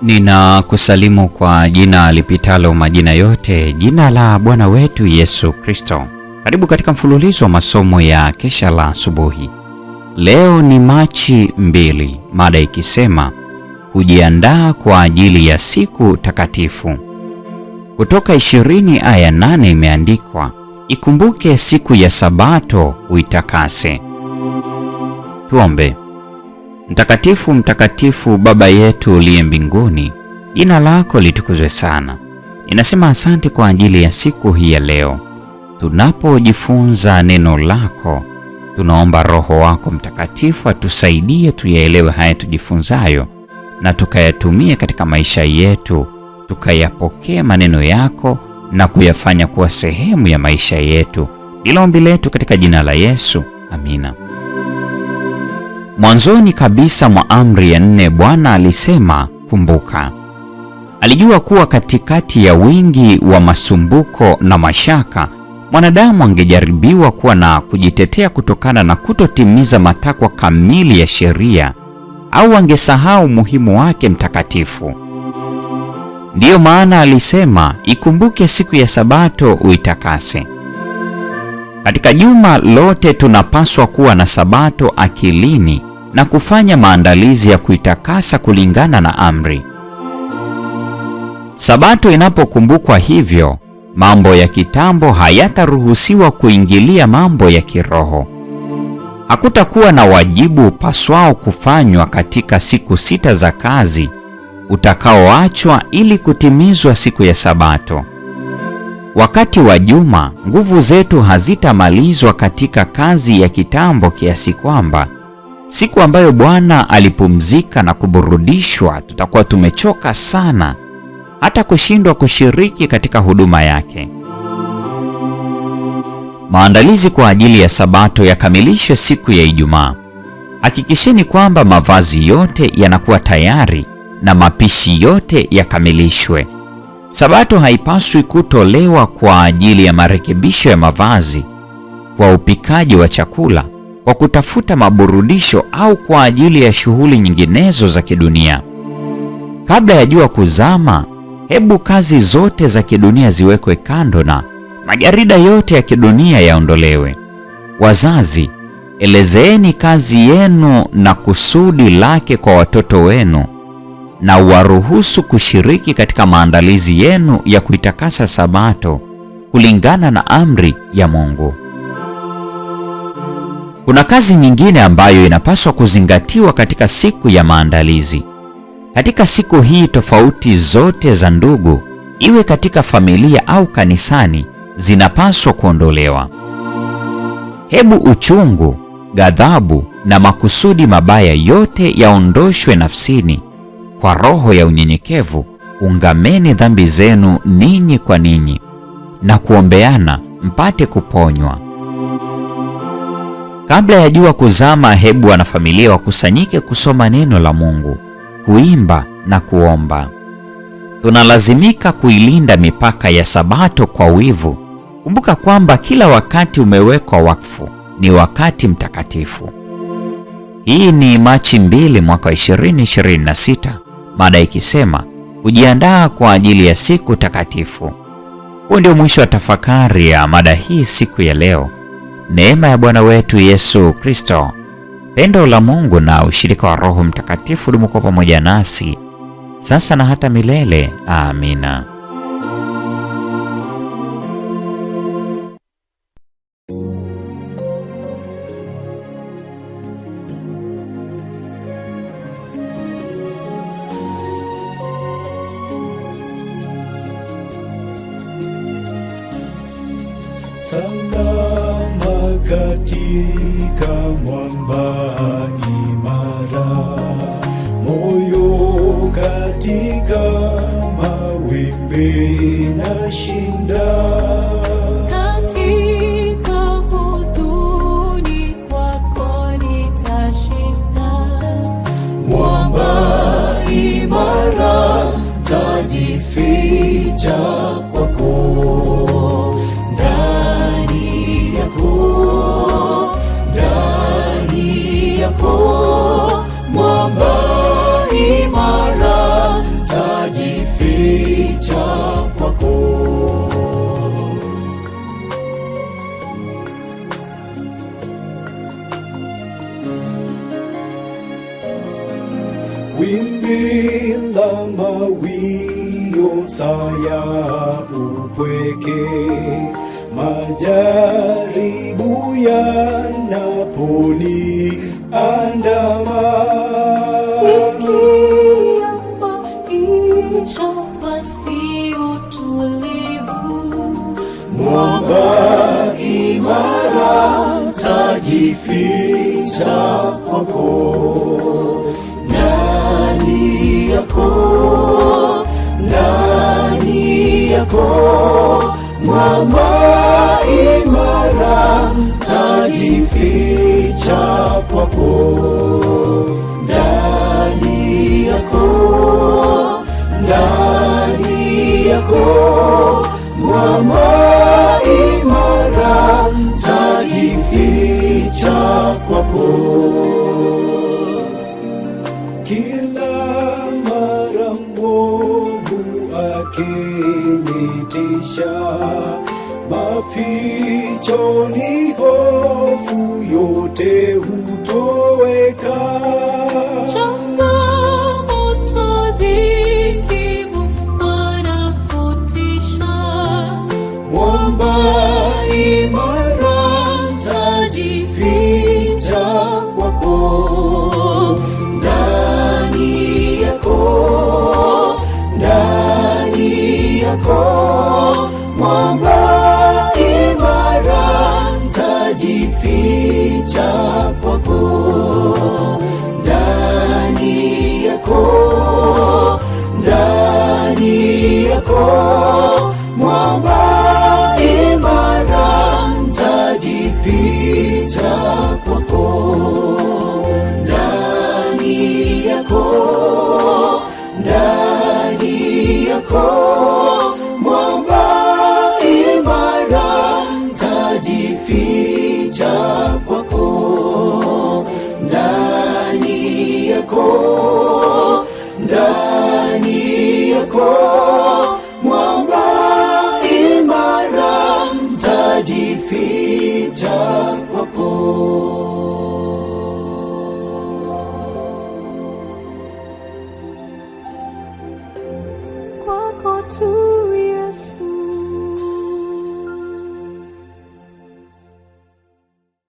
Ninakusalimu kwa jina lipitalo majina yote, jina la Bwana wetu Yesu Kristo. Karibu katika mfululizo wa masomo ya kesha la asubuhi. Leo ni Machi 2, mada ikisema kujiandaa kwa ajili ya siku takatifu. Kutoka 20 aya 8 imeandikwa, ikumbuke siku ya Sabato uitakase. Tuombe. Mtakatifu, mtakatifu Baba yetu uliye mbinguni, jina lako litukuzwe sana. Ninasema asante kwa ajili ya siku hii ya leo. Tunapojifunza neno lako, tunaomba Roho wako Mtakatifu atusaidie tuyaelewe haya tujifunzayo na tukayatumie katika maisha yetu, tukayapokee maneno yako na kuyafanya kuwa sehemu ya maisha yetu. Ndilo ombi letu katika jina la Yesu. Amina. Mwanzoni kabisa mwa amri ya 4, Bwana alisema kumbuka. Alijua kuwa katikati ya wingi wa masumbuko na mashaka, mwanadamu angejaribiwa kuwa na kujitetea kutokana na kutotimiza matakwa kamili ya sheria, au angesahau umuhimu wake mtakatifu. Ndiyo maana alisema ikumbuke siku ya Sabato uitakase. Katika juma lote tunapaswa kuwa na Sabato akilini na kufanya maandalizi ya kuitakasa kulingana na amri. Sabato inapokumbukwa hivyo, mambo ya kitambo hayataruhusiwa kuingilia mambo ya kiroho. Hakutakuwa na wajibu upaswao kufanywa katika siku 6 za kazi utakaoachwa ili kutimizwa siku ya Sabato. Wakati wa juma, nguvu zetu hazitamalizwa katika kazi ya kitambo kiasi kwamba siku ambayo Bwana alipumzika na kuburudishwa tutakuwa tumechoka sana hata kushindwa kushiriki katika huduma yake. Maandalizi kwa ajili ya Sabato yakamilishwe siku ya Ijumaa. Hakikisheni kwamba mavazi yote yanakuwa tayari na mapishi yote yakamilishwe. Sabato haipaswi kutolewa kwa ajili ya marekebisho ya mavazi, kwa upikaji wa chakula, kwa kutafuta maburudisho au kwa ajili ya shughuli nyinginezo za kidunia. Kabla ya jua kuzama, hebu kazi zote za kidunia ziwekwe kando na majarida yote ya kidunia yaondolewe. Wazazi, elezeeni kazi yenu na kusudi lake kwa watoto wenu na waruhusu kushiriki katika maandalizi yenu ya kuitakasa Sabato kulingana na amri ya Mungu. Kuna kazi nyingine ambayo inapaswa kuzingatiwa katika siku ya maandalizi. Katika siku hii, tofauti zote za ndugu, iwe katika familia au kanisani, zinapaswa kuondolewa. Hebu uchungu, ghadhabu na makusudi mabaya yote yaondoshwe nafsini. Kwa roho ya unyenyekevu, ungameni dhambi zenu ninyi kwa ninyi na kuombeana mpate kuponywa. Kabla ya jua kuzama, hebu wanafamilia wakusanyike kusoma neno la Mungu, kuimba na kuomba. Tunalazimika kuilinda mipaka ya Sabato kwa wivu. Kumbuka kwamba kila wakati umewekwa wakfu, ni wakati mtakatifu. Hii ni Machi 2 mwaka 2026, mada ikisema kujiandaa kwa ajili ya siku takatifu. Huu ndio mwisho wa tafakari ya mada hii siku ya leo. Neema ya Bwana wetu Yesu Kristo, pendo la Mungu na ushirika wa Roho Mtakatifu dumu kwa pamoja nasi sasa na hata milele. Amina. Salama katika mwamba imara, moyo katika mawimbi na shinda. Katika huzuni kwako nitashinda, Mwamba imara tajificha kwako, ndani yako, ndani yako, mwamba imara. Wimbi la mawio, saa ya upweke, majaribu yanaponiandama, Dhiki ya maisha pasi utulivu, mwamba imara tajificha kwako, ndani yako, ndani yako, mwamba imara tajificha kwako, ndani yako, ndani yako, mwamba imara tajificha kwako. Kila mara mwovu akinitisha, mafichoni hofu yote hutoweka. Changamoto zikivuma na kutisha, Mwamba imara tajificha kwako, ndani yako, ndani yako, mwamba imara tajificha kwako, ndani yako, ndani yako, mwamba imara tajificha kwako, ndani yako, ndani yako, mwamba imara tajificha kwako, ndani yako, ndani yako, mwamba imara tajificha.